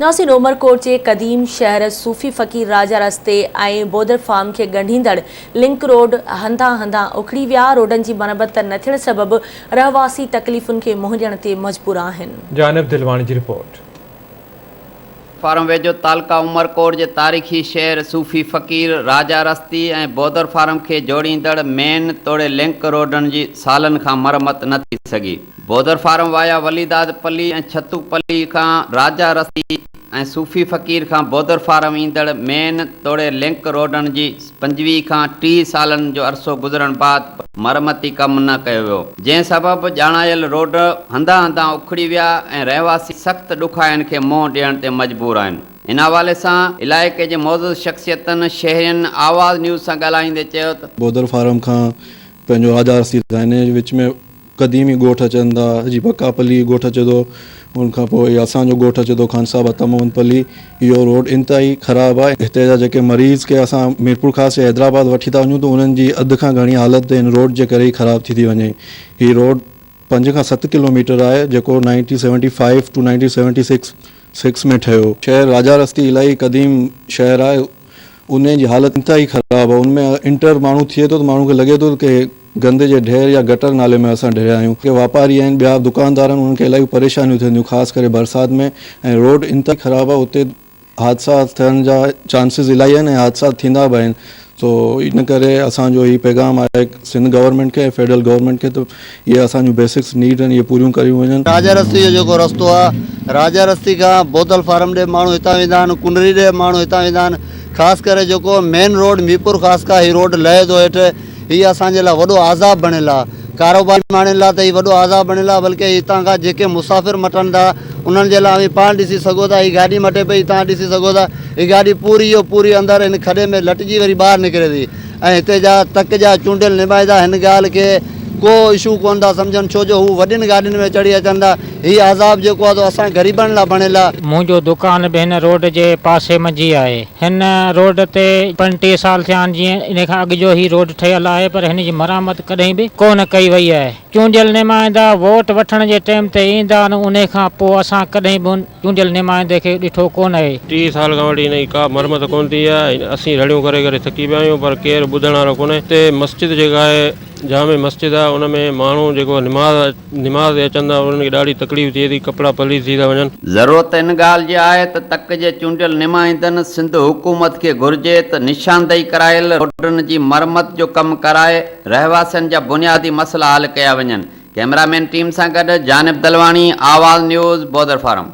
ناظرين عمرڪوٽ جي قديم شهر صوفي فقير راجا رستي ۽ بودر فارم کي ڳنڍيندڙ لنڪ روڊ هنڌان هنڌان اکڙي ويا، روڊن جي مرمت نه ٿيڻ سبب رهواسي تڪليفن کي منهن ڏيڻ تي مجبور آهن. جانب دلواڻي جي رپورٽ. فارم ويجهو تعلقه عمرڪوٽ جي تاريخي شهر صوفي فقير راجا رستي ۽ بودر فارم کي جوڙيندڙ مين توڙي لنڪ روڊن جي سالن کان مرمت نه ٿي سگهي. بودر فارم وايا ولي داد پلي ۽ ڇتو پلي کان راجا رستي ۽ صوفي فقير کان بودر فارم ايندڙ مين توڙي لنڪ روڊن جي 25 کان 30 سالن جو عرصو گذرڻ بعد به مرمتي ڪم نه ڪيو ويو جنهن سبب ڄاڻايل روڊ هنڌان هنڌان اکڙي ويا ۽ رهواسي سخت ڏکاين کي منهن ڏيڻ تي مجبور آهن ان حوالي سان علائقي جي معزز شخصيتن شهرين آواز نيوز سان ڳالهائيندي چيو ته. بودر فارم کان پنهنجو راجا رستي تائين ان جي وچ ۾ قديمي ڳوٺ اچن ٿا جي بقا پلي ڳوٺ اچي ٿو ان کان پوء اسان جو ڳوٺ اچي ٿو خان صاحب عطا محمد پلي اهو روڊ انتهائي خراب آهي هتي جا جيڪي مريض کي اسان ميرپورخاص يا حيدرآباد وٺي ٿا وڃون ته انهن جي اڌ کان گهڻي حالت هن روڊ جي ڪري ئي خراب ٿي ٿي وڃي هي روڊ 5 کان 7 ڪلوميٽر آهي جيڪو 1975 ٽو 1976 سڪس ۾ ٺهيو. شهر راجا رستي الاهي قديم شهر آهي ان جي حالت انتهائي خراب آهي ان ۾ انٽر ماڻهو ٿئي ٿو ته ماڻهو کي لڳي ٿو ته ڪي گند جي ڍير يا گٽر نالي ۾ اسان ڍريا آهيون. ڪي واپاري آهن ٻيا دڪاندار آهن انهن کي الاهي پريشانيون ٿين ٿيون خاص ڪري برسات ۾ ۽ روڊ انتهائي خراب آهي اتي حادثا ٿيڻ جا چانسز الاهي آهن ۽ حادثا ٿيندا به آهن سو ان ڪري اسان جو هي پيغام آهي سنڌ گورنمينٽ کي ۽ فيڊرل گورنمينٽ کي ته اهي اسان جون بيسڪس نيڊ آهن اهي پوريون ڪريون وڃن. راجا رستي جو جيڪو رستو آ راجا رستي کان بودل فارم ڏي ماڻهو هتان ويندا آهن ڪنري ڏي ماڻهو هتان ويندا آهن خاص ڪري جيڪو مين روڊ ميرپور خاص کان هي روڊ لهي ٿو هيٺ هي اسان جي لاء وڏو عذاب بڻيل آ. ڪاروباري ماڻهن لاء ته هي وڏو عذاب بڻيل آ بلڪه هتان کان جيڪي مسافر مٽن ٿا انهن جي لاء اوهين پاڻ ڏسي سگهو ٿا هي گاڏي مٽي پئي توهان ڏسي سگهو ٿا هي گاڏي پوري جو پوري اندر هن کڏي ۾ لٽجي وري ٻاهر نڪري ٿي ۽ هتي جا تڪ جا چونڊيل نمائندا هن ڳالهه کي ڪو اشو ڪونه ٿا سمجهن ڇو جو هو وڏين گاڏين ۾ چڙهي اچن ٿا هي عذاب جيڪو آ سو اسان غريبن لاء بڻيل آ. منهنجو دڪان به هن روڊ جي پاسي منجهي آهي. هن روڊ تي 35 سال ٿيا آهن جيئن ان کان اڳ جو هي روڊ ٺهيل آهي پر هن جي مرامت ڪڏهن به ڪو نه ڪئي وئي آهي. چونڊيل نمائندا ووٽ وٺڻ جي ٽيم تي ايندا آهن انهي کان پوء اسان ڪڏهن به چونڊيل نمائندي کي ڏٺو ڪو نه آهي. 30 سال کان وٺي هن جي ڪا مرمت ڪونه ٿي آهي ۽ اسين رڙيون ڪري ڪري ٿڪي پيا آهيون پر ڪير ٻڌڻ وارو ڪونهي. هتي مسجد جيڪا آهي جامع مسجد آهي ان ۾ ماڻهو جيڪو نماز نماز تي اچن ٿا انهن کي ڏاڍي تڪليف ٿئي ٿي ڪپڙا پليت ٿي ٿا وڃن. ضرورت ان ڳالهه جي آهي ته تڪ جي چونڊيل نمائندن سنڌ حڪومت کي گهرجي ته نشاندهي ڪرايل روڊن جي مرمت جو ڪم ڪرائي رهواسين جا بنيادي مسئلا حل ڪيا وڃن. ڪئميرا مين ٽيم سان گڏ جانب دلواڻي، آواز نيوز، بودر فارم.